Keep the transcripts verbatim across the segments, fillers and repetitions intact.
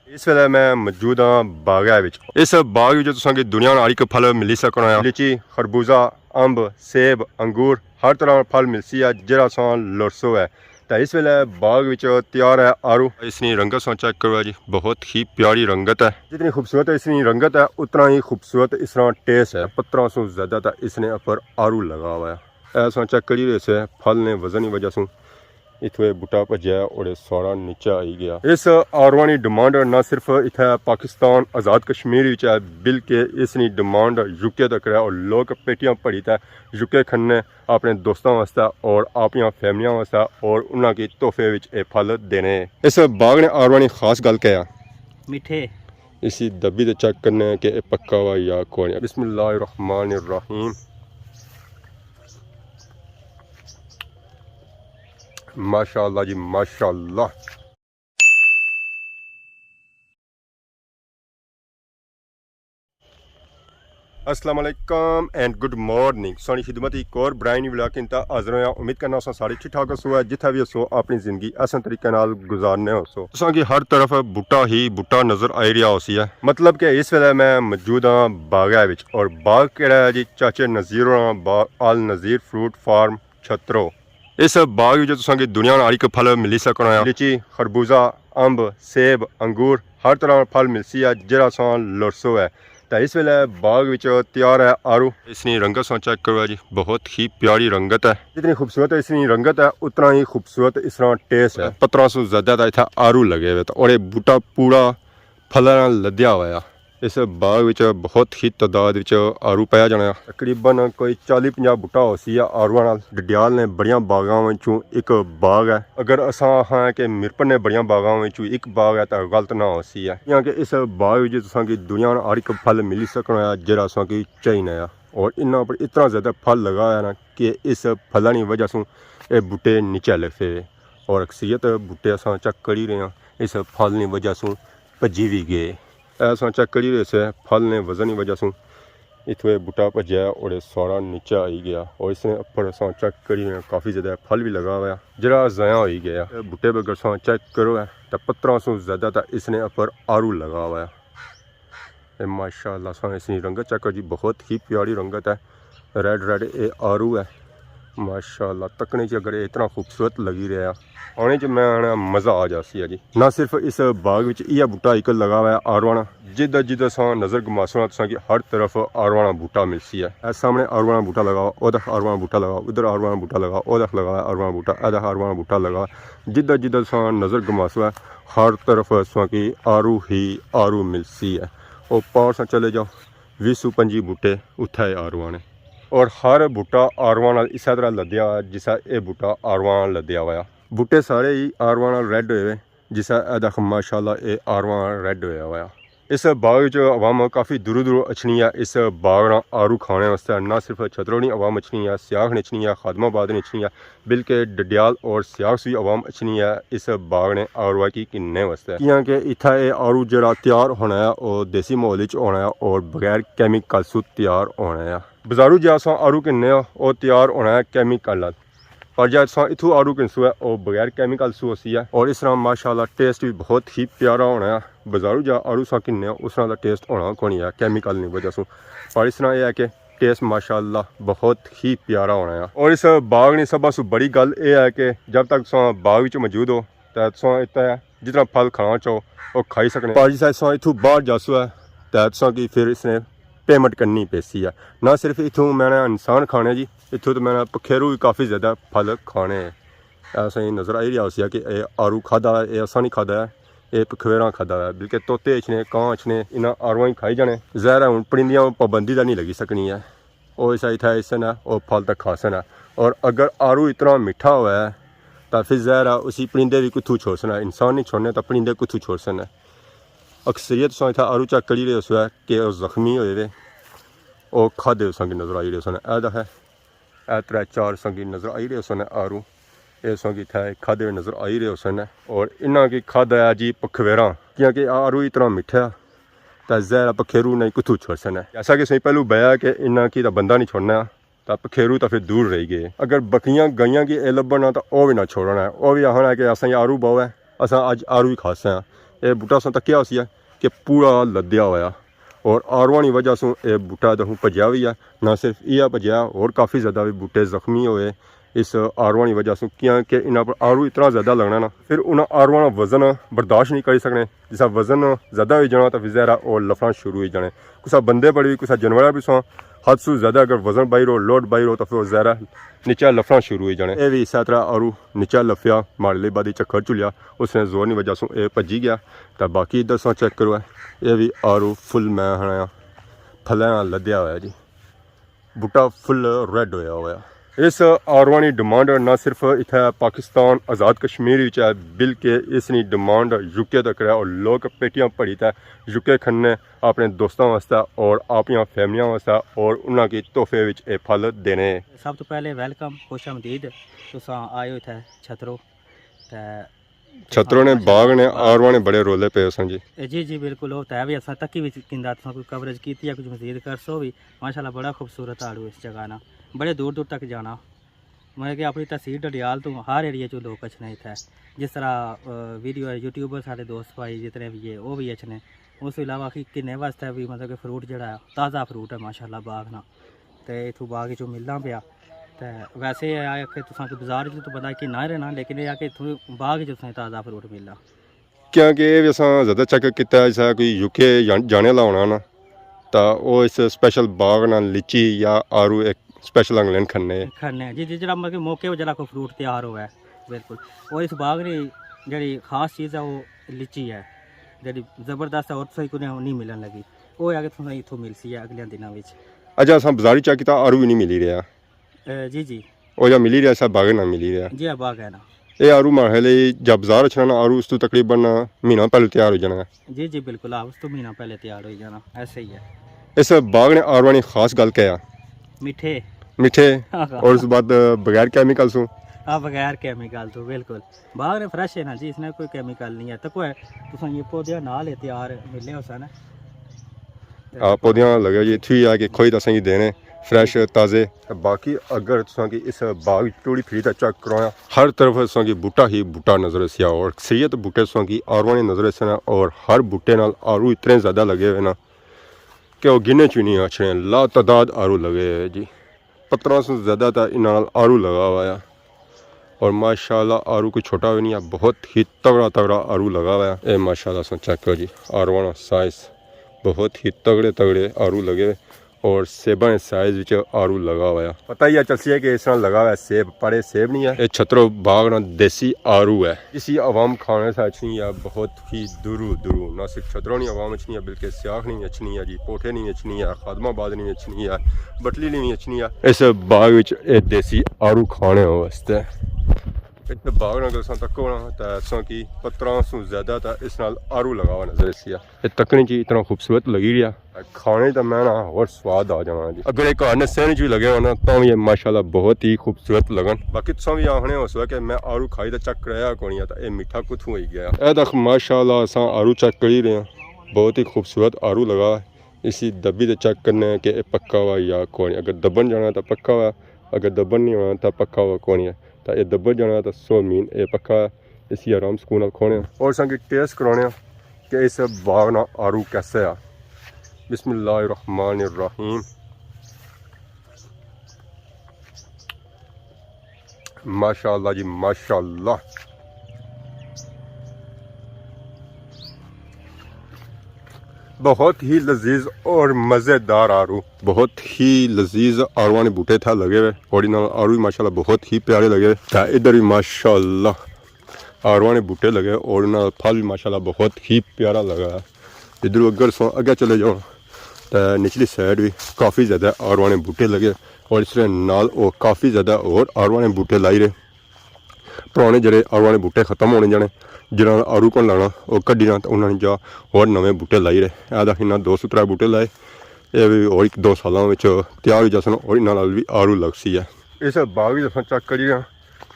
اس ویلے میں موجود ہاں باغ وچ۔ اس باغ وچ تساں کی دنیا نا ہر ایک پھل ملی سکنا ہے۔ لیچی، خربوزہ، امب، سیب، انگور، ہر طرح نا پھل ملسی ہے جیڑا تساں لوڑسو ہے۔ تے اس ویلے باغ وچ تیار ہے آڑو۔ اس نی رنگت تساں چیک کرو ہے جی، بہت ہی پیاری رنگت ہے۔ جتنی خوبصورت اس نی رنگت ہے، اتنا ہی خوبصورت اس نا ٹیسٹ ہے۔ پتراں سوں زیادہ تاں اس نے اپر آڑو لگا ہوا ہے۔ اے تساں چیک کری رہے سے، پھل نے وزن نی وجہ سوں اتھوں اے بوٹا بھجیا ہے اور اے سارا نیچے آئی گیا۔ اس آڑواں نی ڈیمانڈ نہ صرف اتھے پاکستان آزاد کشمیر وچ ہے، بلکہ اس نی ڈیمانڈ یو کے تک ہے اور لوگ پیٹیاں بھری تے یو کے کھننے اپنے دوستاں واسطے اور اپنیاں فیملیاں واسطے اور انہاں کی تحفے وچ اے پھل دینے۔ اس باغ نے آڑواں نی خاص گل کیا ہے؟ میٹھے۔ اسی دبی تے چیک کرنے ہیں کہ اے پکا ہوا یا کون ہے۔ بسم اللہ الرحمن الرحیم۔ ماشاءاللہ جی، ماشاءاللہ۔ السلام علیکم اینڈ گڈ مارننگ۔ سانی خدمت ایک اور برائے نی ولاگ کن تا حاضر ہویا۔ امید کرنا اساں سارے ٹھیک ٹھاک ہوسو ہے، جتھا بھی ہوسو اپنی زندگی احسن طریقے نال گزارنے ہوسو۔ تساں کی ہر طرف بوٹا ہی بوٹا نظر آئی رہیا ہوسی ہے، مطلب کہ اس ویلے میں موجود ہاں باغ وچ، اور باغ کیڑا ہے جی؟ چاچے نذیر ہوراں باغ، آل نذیر فروٹ فارم چھترو۔ اس باغ وچ تساں کی دنیا نا ہر ایک پھل ملی سکنا ہے۔ لیچی، خربوزہ، امب، سیب، انگور، ہر طرح نا پھل ملسی ہے جیڑا تساں لوڑسو ہے۔ تے اس ویلے باغ وچ تیار ہے آڑو۔ اس نی رنگت تساں چیک کرو ہے جی، بہت ہی پیاری رنگت ہے۔ جتنی خوبصورت اس نی رنگت ہے، اتنا ہی خوبصورت اس نا ٹیسٹ ہے۔ پتراں سوں زیادہ تاں اتھا آڑو لگے ہوئے تے اور اے بوٹا پورا پھلاں نال لدیا ہویا۔ اس باغ وچ بہت ہی تعداد وچ آڑو پایا جانا ہے۔ تقریباً کوئی چالی پنجاہ بوٹا ہوسی ہے آڑواں نال۔ ڈڈیال نے بڑیاں باغاں وچوں ایک باغ ہے۔ اگر اساں آخاں کہ میرپور نے بڑیاں باغاں وچوں ایک باغ ہے تاں غلط نہ ہوسی ہے، کیونکہ اس باغ وچ تساں کی دنیا نا ہر ایک پھل ملی سکنا ہے جیڑا تساں کی چاہینا ہے۔ اور انہاں پر اتنا زیادہ پھل لگا ہے نا کہ اس پھلاں نی وجہ سوں اے بوٹے نیچے لگتے ہوئے، اور اکثریت بوٹے اساں چیک کری رہے ہیں، اس پھل نی وجہ سوں بھجی وی گئے۔ اے اساں چیک کری رہے سے، پھل نے وزن نی وجہ سوں اتھوں اے بوٹا بھجیا ہے اور اے سارا نیچے آئی گیا، اور اس نے اپر اساں چیک کری رہے ہیں کافی زیادہ پھل بھی لگا ہوا ہے جیڑا ضائع ہوئی گیا۔ اے بوٹے بگر اساں چیک کرو ہے تاں پتراں سوں زیادہ تاں اس نے اپر آڑو لگا ہوا ہے۔ اے ماشاءاللہ، اساں اس نی رنگت چیک کرو جی، بہت ہی پیاری رنگت ہے۔ ریڈ ریڈ اے آڑو ہے۔ ماشاءاللہ، تکنے چ اگر اے اتنا خوبصورت لگی رہیا، آنے چ میں آنا مزہ آ جاسی ہے جی۔ نہ صرف اس باغ وچ ایہا بوٹا ایک لگا ہوا ہے آڑواں نا، جدھر جدھر اساں نظر گھماسو نا تساں کی ہر طرف آڑواں نا بوٹا ملسی ہے۔ اے سامنے آڑواں نا بوٹا لگا ہوا، ادھر آڑواں نا بوٹا لگا ہوا، ادھر آڑواں نا بوٹا لگا ہوا، ادھر آڑواں نا بوٹا، ادھر آڑواں نا بوٹا لگا ہوا۔ جدھر جدھر اساں نظر گھماسو ہے، ہر طرف اساں کی آڑو ہی آڑو ملسی ہے۔ او پار سا چلے جاؤ، ویہہ سو پنجی بوٹے اتھا ہے آڑواں نے۔ اور ہر بوٹا آڑواں نال اسے طرح لدیا ہے جسا اے بوٹا آڑواں نال لدیا ہوا۔ بوٹے سارے ہی آڑواں نال ریڈ ہوئے ہوئے، جسا اے دیکھ ماشاءاللہ اے آڑواں ریڈ ہویا ہوا۔ اس باغ وچ عوام کافی دوروں دوروں اچھنی ہے اس باغ نا آڑو کھانے واسطے۔ نہ صرف چھترو نی عوام اچھنی ہے، سیاکھ نی اچھنی ہے، خادم آباد نی اچھنی ہے، بلکہ ڈڈیال اور سیاکھ سوی عوام اچھنی ہے اس باغ نے آڑو کی گھننے واسطے، کیونکہ اتھا اے آڑو جیڑا تیار ہونا ہے او دیسی ماحول وچ ہونا ہے اور بغیر کیمیکل سو تیار ہونا ہے۔ بازاروں جے اساں آڑو گھننے آں او تیار ہونا ہے کیمیکل نال، پر جے اساں اتھوں آڑو گھنسو ہے او بغیر کیمیکل سو ہوسی ہے، اور اس طرح ماشاءاللہ ٹیسٹ بھی بہت ہی پیارا ہونا ہے۔ بازاروں جا آڑو سا گھننے آں اس طرح دا ٹیسٹ ہونا کونی ہے کیمیکل نی وجہ سوں، پر اس طرح اے ہے کہ ٹیسٹ ماشاءاللہ بہت ہی پیارا ہونا ہے۔ اور اس باغ نی سبھا سوں بڑی گل اے ہے کہ جب تک تساں باغ وچ موجود ہو تے تساں اتھے جتنا پھل کھانا چاہو او کھائی سکنے، پر جسے تساں اتھوں باہر جاسو ہے تے تساں کی پھر اس نے پیمنٹ کرنی پیسی ہے۔ نہ صرف اتھوں میں نے انسان کھانے جی، اتھوں تو میں نے پکھیرو بھی کافی زیادہ پھل کھانے ہیں۔ ایسا ہی نظر آئی رہا ہوسی کہ اے آڑو کھادا ہے، اے اساں نہیں کھادا ہے، اے پکھیراں کھادا ہے، بلکہ طوطے اچھنے، کاں اچھنے، انہاں آڑواں ہی کھائی جانے۔ ظاہر ہے ہن پرندیاں پابندی تے نہیں لگی سکنی ہے۔ او اسا اتھا ایسن ہے، او پھل تک کھاسن ہے۔ اور اگر آڑو اتنا میٹھا ہوئے ہے، تاں پھر ظاہر ہے اسی پرندے بھی کتھوں چھوڑسن ہے، انسان نہیں چھوڑنے تاں پرندے کتھوں چھوڑسن ہے۔ اکثریت ساں اتھا آڑو چیک کری رہے ہوسو ہے کہ او زخمی ہوئے وے، او کھادے ساں کی نظر آئی رہے سن۔ اے دا ہے، اے ترے چار ساں کی نظر آئی رہے سن آڑو، اے ساں کی اتھا کھادے ہوئے نظر آئی رہے سن۔ اور انہاں کی کھادا ہے جی پکھیراں، کیونکہ آڑو اتنا میٹھا ہے، تاں ظاہر ہے پکھیرو نہیں کتھوں چھوڑسن ہے۔ جیسا کہ ساں پہلو بیا کہ انہاں کی تاں بندہ نہیں چھوڑنا، تاں پکھیرو تاں پھر دور رہی گئے۔ اگر بکریاں گائیاں کی اے لبھن نہ تاں او بھی نہ چھوڑنا ہے، او بھی آخنا ہے کہ اساں آڑو باؤ ہے، اساں اج آڑو ہی کھاساں۔ اے بوٹا اساں تکیا ہوسی ہے کہ پورا لدیا ہویا، اور آرواں نی وجہ سوں اے بوٹا اتھوں پجیا وی ہے۔ نہ صرف ایہا پجیا، اور کافی زیادہ وی بوٹے زخمی ہوئے اس آرواں نی وجہ سوں، کیاں کہ انہاں پر آرو اتنا زیادہ لگنا نا، پھر انہاں آرواں نا وزن برداشت نہیں کری سکنے۔ جسا وزن زیادہ ہوئی جانا تاں پھر ظاہر ہے او لفنا شروع ہوئی جانے۔ کسا بندے پر وی، کسا جانور پر ساں، حد سوں زیادہ اگر وزن باہر ہو، لوڈ باہر ہو، تاں پھر او ظاہر ہے نیچے لفنا شروع ہوئی جانے۔ اے وی اسے طرح آرو نیچے لفیا، ماڑے لئی بعد چکر چلیا، اس نے زور نی وجہ سوں اے پجی گیا۔ تاں باقی ادھر ساں چیک کرو، اے وی آرو فل میں ہنایا، پھلے نال لدیا ہویا جی، بوٹا فل ریڈ ہویا ہویا۔ اس آرواں نی ڈیمانڈ نہ صرف اتھے پاکستان آزاد کشمیر وچ ہے، بلکہ اس نی ڈیمانڈ یو کے تک ہے، اور لوگ پیٹیاں بھری تے یو کے کھنے اپنے دوستاں واسطے اور اپنیاں فیملیاں واسطے، اور انہاں کی تحفے وچ اے پھل دینے۔ سب تو پہلے ویلکم، خوش آمدید، تساں آئے ہو اتھے چھترو۔ تے چھترو نے باغ نے آرواں نے بڑے رولے پے اساں جی۔ اے جی، جی، بالکل، او تے وی اساں تکی وچ کندا تساں کوئی کوریج کیتی یا کچھ مزید کرسو وی۔ ماشاءاللہ بڑا خوبصورت آڑو اس جگہ نا، بڑے دور دور تک جانا۔ مطلب کہ اپنی تحصیل ڈڈیال تو ہر ایریے چوں لوگ اچھنے اتھے، جس طرح، آ، ویڈیو یوٹیوبر سارے دوست بھائی جتنے بھی ہے وہ بھی اچھنے۔ اس تو علاوہ کہ کنے واسطے بھی مطلب کہ فروٹ جڑا ہے، تازہ فروٹ ہے ماشاءاللہ باغ نا، تے اتھوں باغ چوں ملنا پیا۔ تے ویسے اے آ کہ تساں کوئی بازار چ تو بندہ کہ نہ رہنا، لیکن اے آ کہ اتھوں باغ چ تساں تازہ فروٹ ملنا۔ کیونکہ اے وی اساں زیادہ چیک کیتا ہے، جیسا کوئی یو کے جان-، جانے والا ہونا نا، تاں او اس سپیشل باغ نا لچی یا آرو ایک سپیشل انگلین کھنے۔ کھنے، جی، جی، جڑا مطلب کہ موقع پہ جڑا کوئی فروٹ تیار ہوئے، بالکل۔ اور اس باغ نی جڑی خاص چیز ہے، وہ لچی ہے، جڑی زبردست ہے اور تساں کو نہیں ملن لگی، وہ ہے کہ تساں اتھوں ملسی ہے اگلے دناں وچ۔ اچھا، اساں بازاری چیک کیتا، آرو وی نہیں ملی رہیا۔ اے، جی، جی۔ او جا ملی رہیا، سا باغ نا ملی رہیا۔ جی، ہاں، باغ ہے نا۔ اے آرو ماڑے لئی جا بازار اچھنا نا، آرو اس تو تقریباً مہینہ پہلے تیار ہو جانا ہے۔ جی، جی، بالکل، ہاں، اس تو مہینہ پہلے تیار ہو جانا، ایسے ہی ہے۔ اس باغ نے آرواں نی خاص گل کیا ہے؟ میٹھے۔ میٹھے۔ ہاں، ہاں۔ اور اس بعد بغیر کیمیکل سوں؟ ہاں، بغیر کیمیکل تو، بالکل۔ باغ نے فریش ہے نا جی، اس نے کوئی کیمیکل نہیں ہے۔ تکو ہے، تساں یہ پودے نال ہے تیار ملنے ہو سن۔ آ، پودیاں لگے جی، اتھوں ہی آ کے کھوئی تے اساں کی دینے، فریش، تازے۔ باقی اگر تساں کی اس باغ وچ ٹوڑی پھری تے چیک کرایا، ہر طرف تساں کی بوٹا ہی بوٹا نظر اسیا، اور اکثریت بوٹے تساں کی آرواں نے نظر اسے نا، اور ہر بوٹے نال آرو اتنے زیادہ لگے ہوئے نا کہ وہ گنے چ نہیں اچھنے، لا تعداد آرو لگے ہوئے جی۔ پتراں سوں زیادہ تاں انہاں نال آرو لگا ہوا ہے۔ اور ماشاءاللہ آرو کوئی چھوٹا بھی نہیں ہے، بہت ہی تگڑا تگڑا آرو لگا ہوا ہے۔ اے ماشاءاللہ سوں چیک کرو جی، آرواں نا سائز، بہت ہی تگڑے تگڑے آرو لگے ہوئے، اور سیباں نے سائز وچ آرو لگا ہوا ہے۔ پتہ ہی ہے چلسی ہے کہ اس نال لگا ہوا ہے سیب، پر اے سیب نہیں ہے، اے چھترو باغ نا دیسی آرو ہے۔ اسی عوام کھانے سے اچھنی ہے، بہت ہی دوروں دوروں، نہ صرف چھترو نی عوام اچھنی ہے بلکہ سیاکھ نی اچھنی ہے جی، پوٹھے نی اچھنی ہے، خادم آباد نی اچھنی ہے، بٹلی نی اچھنی ہے۔ اس باغ وچ اے دیسی آرو کھانے واسطے۔ اس باغ نا اگر تساں تکو نا تاں تساں کی پتراں سوں زیادہ تاں اس نال آرو لگا ہوا نظر اسی ہے۔ اے تکنے چ اتنا خوبصورت لگی رہیا۔ کھانے تے میں نا ہور سواد آ جانا جی۔ اگر ایک آنے سین چ بھی لگے ہونا تاں بھی ماشاءاللہ بہت ہی خوبصورت لگن۔ باقی تساں بھی آخنے ہو سو کہ میں آرو کھائی تے چیک کرایا کونی ہے، تاں اے میٹھا کتھوں ہوئی گیا؟ اے تک ماشاءاللہ اساں آرو چیک کری رہے ہیں، بہت ہی خوبصورت آرو لگا۔ اسی دبی تے چیک کرنے ہیں کہ اے پکا ہوا یا کونی۔ اگر دبن جانا تاں پکا ہوا، اگر دبن نہیں ہونا تاں پکا ہوا کونی ہے۔ تاں اے دبن جانا تاں سو مین اے پکا ہے۔ اسی آرام سکون نال کھونے ہیں اور اساں کی ٹیسٹ کرانے ہیں کہ اس باغ نا آرو کیسا ہے۔ بسم اللہ الرحمن الرحیم۔ ماشاءاللہ جی، ماشاءاللہ۔ بہت ہی لذیذ اور مزیدار آرو، بہت ہی لذیذ آرواں نے بوٹے تھا لگے ہوئے، اور انہاں آرو بھی ماشاءاللہ بہت ہی پیارے لگے ہوئے۔ تے ادھر بھی ماشاءاللہ آرواں نے بوٹے لگے اور انہاں دا پھل بھی ماشاءاللہ بہت ہی پیارا لگا ہے۔ ادھر اگر سو اگے چلے جاؤ تے نچلی سائیڈ بھی کافی زیادہ آرواں نے بوٹے لگے اور اس دے نال او کافی زیادہ اور آرواں نے بوٹے لائی رہے۔ پرانے جڑے آرواں نے بوٹے ختم ہونے جانے، جنہاں نال آرو کون لانا، او کڈی نا تے انہاں نے جا اور نویں بوٹے لائی رہے۔ اے دا انہاں دو سو ترے بوٹے لائے، اے بھی اور ایک دو سالاں وچ تیار ہو جاسن اور انہاں نال بھی آرو لگسی ہے۔ اس باغ وچ اساں چیک کری رہے ہاں،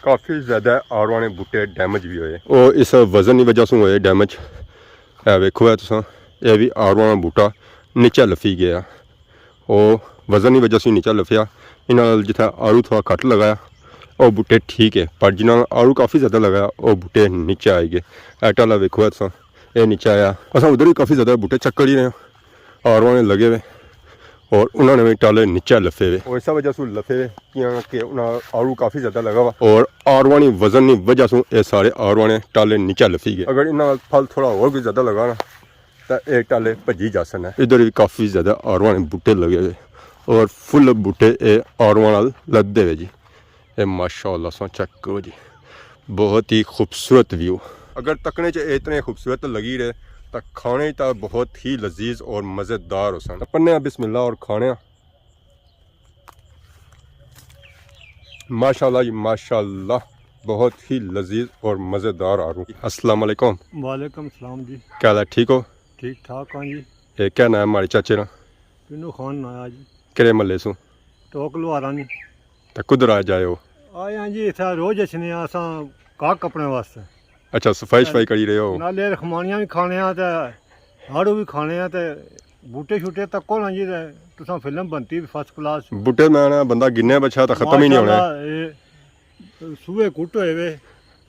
کافی زیادہ آرواں نے بوٹے ڈیمیج بھی ہوئے۔ او اس وزن دی وجہ سوں ہوئے ڈیمیج۔ اے ویکھو اے تساں، اے بھی آرواں نا بوٹا نیچے لفی گیا۔ او وزن دی وجہ سوں نیچے لفیا۔ انہاں نال جتھے آرو تھوڑا گھٹ لگایا، او بوٹے ٹھیک ہے، پر جنہاں نال آرو کافی زیادہ لگایا، او بوٹے نیچے آئی گئے۔ ایٹا لا ویکھو اے تساں، اے نیچے آیا۔ اساں ادھر بھی کافی زیادہ بوٹے چیک کری رہے ہیں، آرواں نے لگے ہوئے، اور انہاں نے بھی ٹالے نیچے لفے ہوئے۔ اور اس وجہ سے لفے ہوئے کیاں کہ انہاں آڑو کافی زیادہ لگا ہوا، اور آرواں نی وزن نی وجہ سے اے سارے آرواں نے ٹالے نیچے لفی گئے۔ اگر انہاں پھل تھوڑا اور بھی زیادہ لگا نا، تاں اے ٹالے بھجی جاسن۔ ادھر بھی کافی زیادہ آرواں نے بوٹے لگے ہوئے، اور فل بوٹے اے آرواں نال لدے ہوئے جی۔ اے ماشاءاللہ سو چیک کرو جی، بہت ہی خوبصورت ویو۔ اگر تکنے چ اتنے خوبصورت لگی رہے، تاں کھانے تا بہت ہی لذیذ اور مزیدار ہو سن۔ پنے بسم اللہ اور کھانے۔ ماشاءاللہ جی، ماشاءاللہ، بہت ہی لذیذ اور مزیدار آرو۔ السلام علیکم۔ وعلیکم السلام جی۔ کیا حال ہے، ٹھیک ہو؟ ٹھیک ٹھاک ہاں جی۔ اے کیا نام ہے ہمارے چاچے نا؟ پنو خان ناں آ جی۔ کہڑے محلے سوں؟ ٹوک لوہارا نی۔ تے کدھر آ جائے ہو؟ آئے ہاں جی، اتھا روز اچھنے آں اساں کاک اپنے واسطے۔ اچھا، صفائی شفائی کری رہے ہو؟ نالے رخمانیاں بھی کھانے آں تے آڑو بھی کھانے آں تے بوٹے شوٹے تکو نا جی، تے تساں فلم بنتی بھی فرسٹ کلاس۔ بوٹے میں نا بندہ گنے بچا تاں ختم ہی نہیں ہونا۔ ماشاءاللہ، اے سوہے کٹ ہوئے وے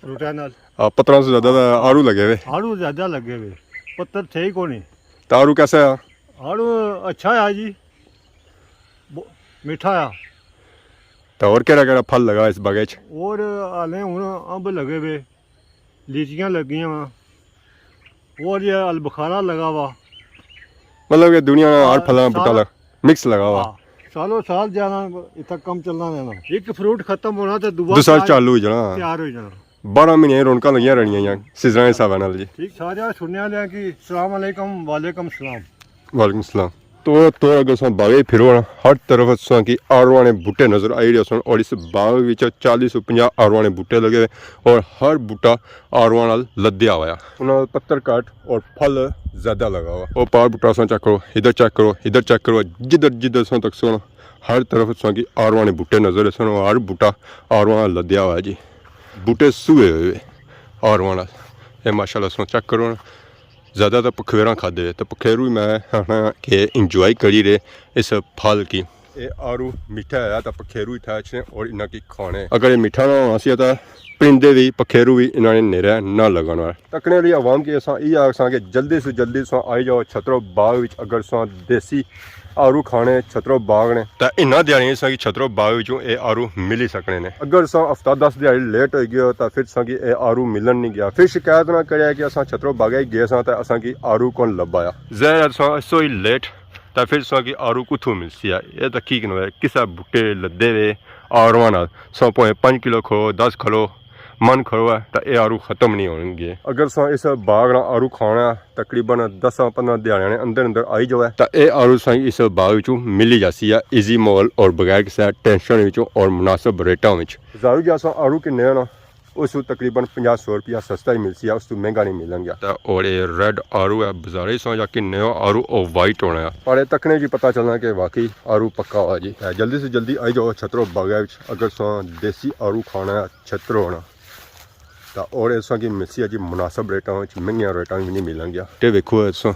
فروٹاں نال۔ آ، پتراں سے زیادہ تاں آڑو لگے وے۔ آڑو زیادہ لگے وے، پتر تھے ہی کونی۔ تاں آڑو کیسا ہے؟ آڑو اچھا ہے جی، ب-، میٹھا ہے۔ تاں اور کہڑا کہڑا پھل لگا اس باغے چ؟ اور حالے ہن امب لگے وے، لیچیاں لگیاں وا، اور یہ البخارا لگا وا۔ مطلب کہ دنیا نا ہر ہاں، پھلاں نا بوٹا سارا۔ لگ-، مکس لگا وا۔ ہاں، سالو سال جانا، اتھا کم چلنا رہنا۔ ایک فروٹ ختم ہونا تے دوسرا دوسرا چالو ہو جانا۔ تیار ہو جانا۔ بارہ مہینے رونقاں لگیاں رہنیاں یا سیزناں دے حساب نال جی۔ ٹھیک، سارے سننے والے ہیں کہ السلام علیکم، وعلیکم السلام۔ وعلیکم السلام۔ تو، تو اگر اساں باغے پھرو نا، ہر طرف اساں کی آڑواں نے بوٹے نظر آئی رہے سن، اور اس باغ وچ چالیس سو پنجاہ آڑواں نے بوٹے لگے ہوئے، اور ہر بوٹا آڑواں نال لدیا ہویا۔ انہاں نال پتر کٹ اور پھل زیادہ لگا ہوا۔ او پار بوٹا اساں چیک کرو، ادھر چیک کرو، ادھر چیک کرو، جدھر جدھر اساں تک سن، ہر طرف اساں کی آڑواں نے بوٹے نظر سن، اور ہر بوٹا آڑواں نال لدیا ہوا جی۔ بوٹے سوئے ہوئے آڑواں نال۔ اے ماشاءاللہ اساں چیک کرو نا۔ زیادہ تر پکھیراں کھادے، تے پکھیرو ہی میں آخنا کہ انجوائے کری رہے اس پھل کی۔ اے آڑو میٹھا ہے تاں پکھیرو اتھا اچھنے اور انہاں کی کھانے۔ اگر اے میٹھا نہ ہونا سی تاں پرندے وی، پکھیرو وی انہاں نے نیرے نہ لگن۔ تکنے آلی عوام کی اساں ایہہ آکھساں کہ جلدی سے جلدی تساں آئی جاؤ چھترو باغ وچ، اگر تساں دیسی آڑو کھانے چھترو باغ نے، تاں انہاں دیہاڑیاں تساں کی چھترو باغ وچوں اے آڑو ملی سکنے نے۔ اگر تساں ہفتہ دس دیہاڑی لیٹ ہوئی گئے ہو تاں فر تساں کی اے آڑو ملن نہیں گیا۔ فر شکایت نہ کریا کہ اساں چھترو باغے گئے ساں تاں اساں کی آڑو کون لبھایا۔ ظاہر ہے تساں اس تو ہی لیٹ تاں فر تساں کی آڑو کتھوں ملسی ہے؟ اے تاں کی کنوے کسے بوٹے لدے وے آڑواں نال۔ تساں پویں پنج کلو کھو، دس کلو من کھڑو ہے تاں اے آڑو ختم نہیں ہون گے۔ اگر تساں اس باغ نا آڑو کھانا ہے، تقریباً دساں پندرہ دیہاڑیاں نے اندر اندر آئی جاوے تاں اے آڑو تساں اس باغ وچوں ملی جاسی ہے، ایزی ماحول اور بغیر کسے ٹینشن وچوں اور مناسب ریٹاں وچ۔ بازاروں جا تساں آڑو کنے ہو نا، اس تو تقریباً پنجاہ سو روپیہ سستا ہی ملسی ہے، اس تو مہنگا نہیں ملن گیا۔ تاں اور اے ریڈ آڑو ہے، بازارے تساں جا کنے ہو آڑو او وائٹ ہونا ہے۔ پر اے تکنے جی پتہ چلنا کہ واقعی آڑو پکا ہوا جی۔ تاں جلدی سے جلدی آئی جاؤ چھترو باغے وچ، اگر تساں دیسی آڑو کھانا ہے، چھترو ہونا۔ تاں اور اساں کی ملسی ہے جی مناسب ریٹاں وچ، مہنگیاں ریٹاں وچ نہیں ملن گیا۔ تے ویکھو اساں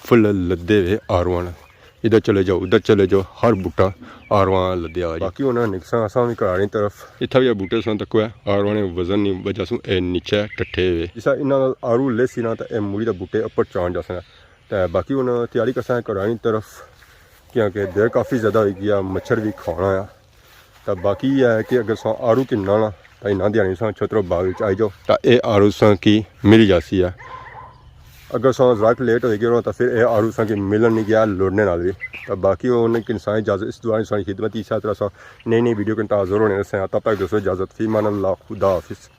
فل لدے ہوئے آڑواں نال۔ ادھر چلے جاؤ، ادھر چلے جاؤ، ہر بوٹا آڑواں لدیا ہوا جی۔ باقی ہن نکساں اساں وی گھراں نی طرف۔ اتھا وی بوٹے سن تکو ہے، آڑواں نے وزن نی وجہ سوں اے نیچے ٹٹھے ہوئے۔ جسا انہاں نال آڑو لیسی نا تاں اے مڑی تے بوٹے اپر چان جاسن۔ تے باقی ہن تیاری کرساں گھراں نی طرف، کیونکہ دیر کافی زیادہ ہوئی گیا، مچھر وی کھانا آ۔ تاں باقی اے ہے کہ اگر تساں آڑو کننا نا تاں انہاں دیہاڑیاں تساں چھترو باغ وچ آئی جاؤ تاں اے آڑو تساں کی ملی جاسی ہے۔ اگر تساں ذرا ک لیٹ ہوئی گئے ہو تاں فر اے آڑو تساں کی ملن نہیں گیا لوڑنے نال وی۔ تاں باقی ہن کنساں اجازت، اس دعا نی تساں نی خدمت، اسی طرح تساں نئی نئی ویڈیو کن حاضر ہونے رہساں۔ تب تک دوستو اجازت، فی امان اللہ، خدا حافظ۔